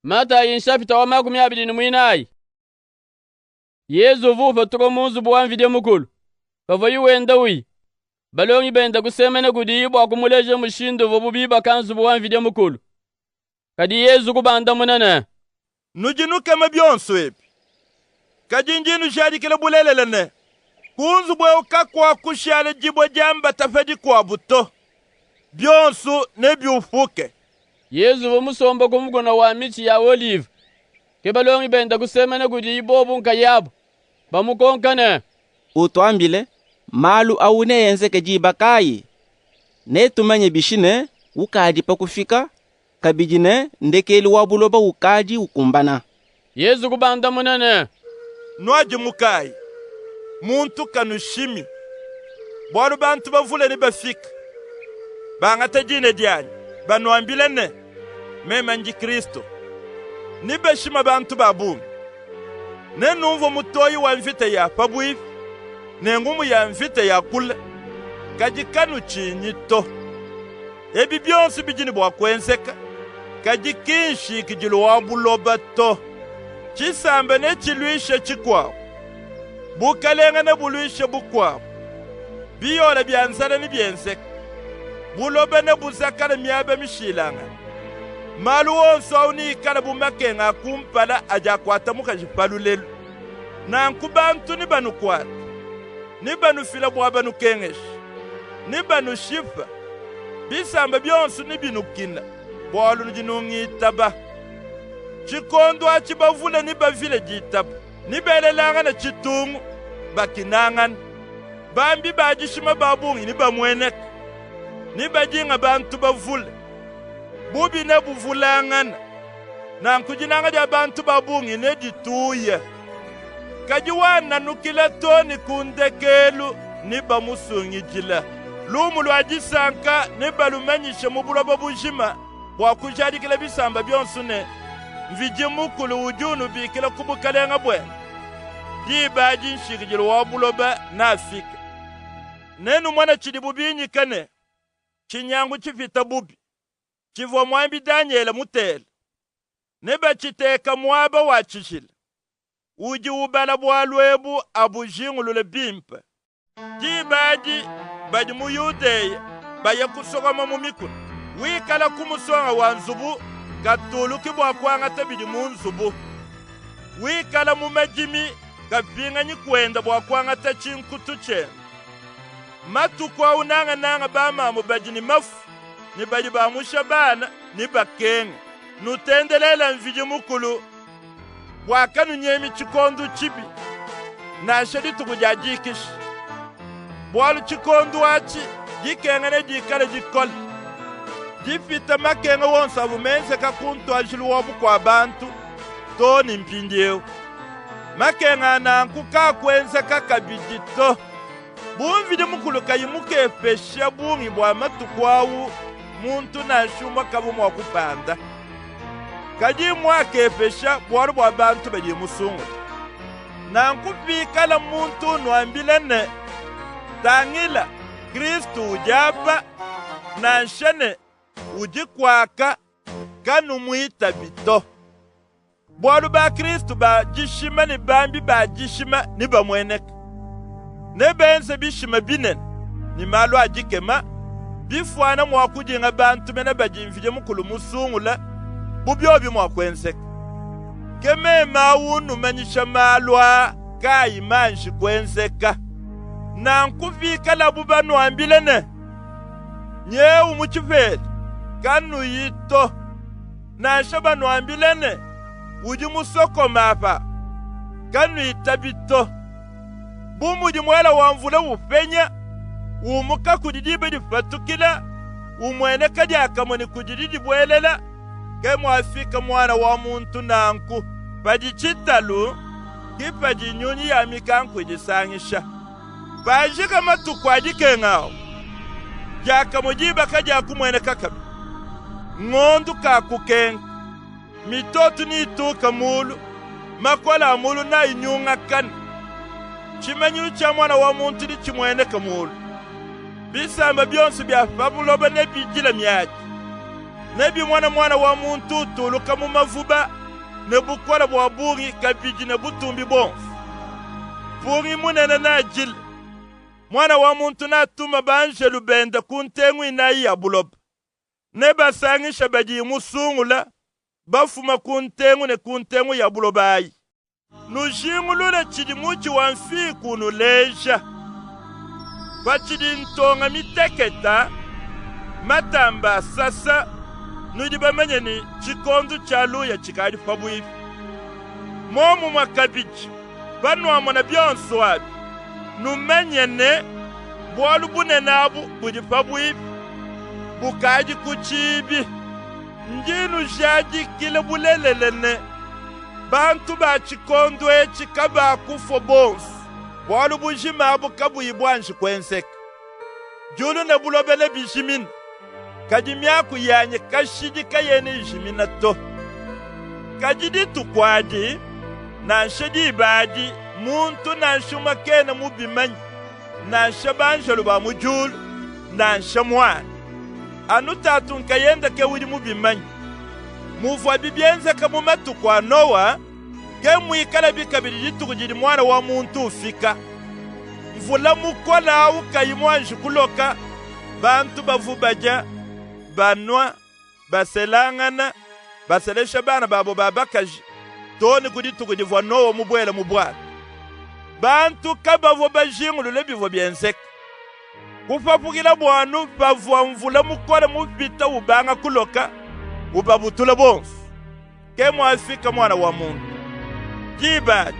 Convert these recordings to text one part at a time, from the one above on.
Matayi nshapita wa 24. Yezu uvua upatuka mu nzubu wa Mvidi Mukulu. Pavuaye wenda uya, balongi bende kusemena kudiye bua kumuleja mushindu uvuabu bibaka nzubu wa Mvidi Mukulu. Kadi Yezu kubandamuna ne, Nudi nukema bionsu ebi. Kadi ndi nnujadikila bulelela ne, ku nzubu ewu kakuakushala dibue diambata pa dikuabu to. Bionsu nebiupuke. Yezu uvua musombe ku mukuna wa mitshi ya olive. Ke balongi bende kusemena kudiye bobu nkayabu, bamukonka ne, Utuambile, malu awu neenzeke diba kaayi? Netumanye bishi ne, ukadi pa kufika, kabidi ne, ndekelu wa buloba ukadi ukumbana? Yezu kubandamuna ne, Nuadimukayi, muntu kanushimi, bualu bantu bavule nebafike, bangata dina dianyi, banuambila ne, Meme ndi Kristo. Nebashime bantu ba bungi. Nenumvue mutoyi wa mvita ya pabuipi ne ngumu ya mvita ya kule, kadi kanutshinyi to. Ebi bionso bidi ne bua kuenzeka, kadi ki nshikidilu wa buloba to. Tshisamba netshiluishe tshikuabu, bukalenga nebuluishe bukuabu, biyole bia nzala nebienzeke, buloba nebuzakale miaba mishilangane. Malu onso au neikale bu makenga a kumpala adi akuata mukaji pa lulelu. Nanku bantu nebanukuate, nebanufile bua banukengeshe, nebanushipe. Bisamba bionso nebinukine, bualu nudi nungitaba. Tshikondu atshi bavule nebavile ditaba, nebelelangane tshitungu, bakinangana. Bambi ba dishima ba bungi nebamueneke, nebadinge bantu bavule. Bubi nebuvulangane, nanku dinanga dia bantu ba bungi nedituye. Kadi wananukila too ne ku ndekelu nebamusungidile. Lumu lua disanka nebalumanyishe mu buloba bujima bua kujadikila bisamba bionso ne, Mvidi Mukulu udi unubikila ku bukalenga buende. Diba adi nshikidilu wa buloba neafike. Nenumone tshidibu binyika ne, tshinyangu tshipite bubi, tshivua muambi Daniyele mutele. Nebatshiteke muaba wa tshijila. Udi ubala bualu ebu abujingulule bimpe. Diba adi badi mu Yudeya baye kusokoma mu mikuna. Wikala ku musonga wa nzubu, katuluki bua kuangata bidi mu nzubu. Wikala mu madimi, kapinganyi kuenda bua kuangata tshinkutu tshiende. Matuku au nangananga bamamu badi ne mafu ne badi bamusha bana nebakenge. Nutendelele Mvidi Mukulu bua kanunyemi tshikondu tshibi, nansha dituku dia dikisha. Bualu tshikondu atshi dikenga nedikale dikole, dipita makenga wonso avua menzeka ku ntuadijilu wa bukua bantu too ne mpindiewu. Makenga a nanku kaakuenzeka kabidi to. Bu Mvidi Mukulu kayi mukepeshe bungi bua matuku awu, muntu nansha umue kavua mua kupanda. Kadi mmuakepesha bualu bua bantu badiye musungule. Nanku pikala muntu unuambila ne, Tangila, Kristu udi apa, nansha ne, udi kuaka, kanumuitabi to. Bualu ba Kristu ba dishima ne bambi ba dishima nebamueneke. Nebenze bishima binene ne malu a dikema, bifuana mua kudinga bantu mene badi Mvidi Mukulu musungule, bu biobi mua kuenzeka. Ke meme awu nnumanyisha malu aa kaayi manji kuenzeka. Nanku pikalabu banuambila ne, Nyewu mu tshipela, kanuyi to. Nansha banuambila ne, Udi musokome apa, kanuitabi to. Bu mudi muele wa mvula upenya, umuka kudi diba dipatukila, umueneka diakamue ne kudidi dibuelela, ke muafika Muana wa muntu nanku. Padi tshitalu, ke padi nyunyi ya mikanku idisangisha. Pajika matuku a dikenga awu, diakamue diba kadiakumueneka kabidi, ngondu kakukenka, mitotu neituke mulu, makole a mulu neanyungakane. Tshimanyinu tshia Muana wa muntu netshimueneke mulu. Bisamba bionso bia pa buloba nebidile miadi. Nebimone Muana wa muntu utuluka mu mavuba ne bukole bua bungi kabidi ne butumbi buonso. Mpungi munene neadile. Muana wa muntu neatume banjelu bende ku ntengu inayi ya buloba. Nebasangishe badiye musungula, bafuma ku ntengu ne ku ntengu ya buloba ayi. Nujingulule tshidi mutshi wa mfiku unuleja. Patshidi ntonga miteketa, matamba asasa, nudi bamanye ne, tshikondu tshia luya tshikadi pabuipi. Momumue kabidi, panuamona bionso abi, numanye ne, bualu bunene abu budi pabuipi, bukadi ku tshiibi. Ndi nujadikila bulelela ne, bantu ba tshikondo etshi kabakufua bonso, bualu bujima abu kabuyi buanji kuenzeka. Diulu ne buloba nebijimine, kadi miaku yanyi kashidi kayena ijimina to. Kadi dituku adi, nansha diba adi, muntu nansha umue kena mubimanye, nansha banjelu ba mu diulu, nansha Muana. Anu Tatu nkayende ke udi mubimanye. Muvuabi bienzeka mu matuku a Nowa, ke muikalabi kabidi dituku didi Muana wa muntu ufika. Mvula mukole awu kayi muanji kuloka, bantu bavua badia, banua, baselangana, baselesha bana babo ba bakaji, too ne ku dituku divua Nowa mubuele mu buatu. Bantu kabavua bajingulule bivua bienzeka. Kupapukilabu anu pavua mvula mukole mupite ubanga kuloka, ubabutula bonsu. Ke muafika Muana wa muntu. Diba adi,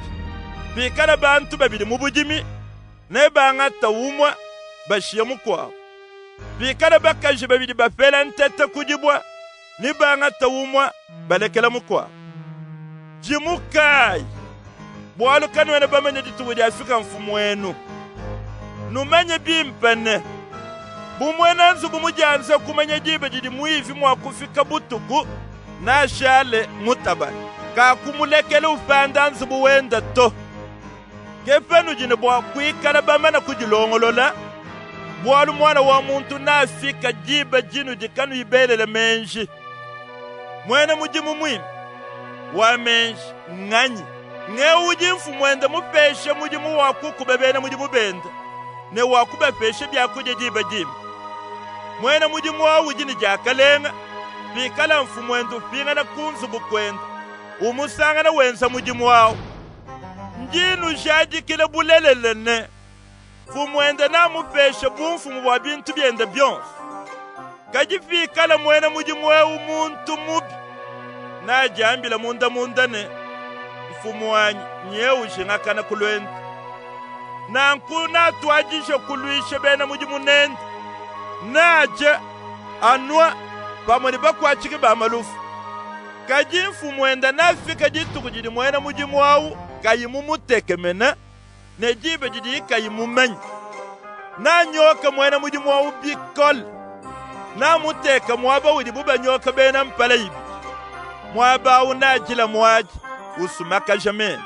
pikala bantu babidi mu budimi, nebangate umue, bashiye mukuabu. Pikala bakaji babidi bapela ntete ku dibue, nebangate umue, balekela mukuabu. Dimukayi, bualu kanuena bamanye dituku diafika mfumuenu. Numanye bimpe ne, bu muena nzubu mudianze kumanya diba didi muivi mua kufika butuku, nashale mutabale, kakumulekela upanda nzubu wende to. Ke panudi ne bua kuikala bamane kudilongolola, bualu Muana wa muntu neafike diba dinudi kanuyi belele meji. Muena mudimu muimpe wa meji nnganyi? Ng'eu udi mfumuende mupeshe mudimu wa kukuba bena mudimu bende ne wa kubapesha biakudia diba dimpe. Muena mudimu awu udi ne diakalenga pikala mfumuende upingana ku nzubu kuende, umusangana wenza mudimu awu. Ndi nnujadikila bulelela ne, mfumuende neamupeshe bumfumu bua bintu biende bionso. Kadi pikala muena mudimu eu muntu mubi, neadiambile munda munda ne, Mfumuanyi nyeu ujingakana ku luendu. Nanku neatuadije kuluisha bena mudimu nende, neadie, anua pamue ne bakuatshiki ba maluvu. Kadi mfumuende neafike dituku didi muena mudimu awu kayi mumutekemene, ne diba didiye kayi mumanye. Neanyoke muena mudimu awu bikole, neamuteke muaba udibu banyoka bena mpala ibidi. Muaba awu neadile muadi, usumakaja menu.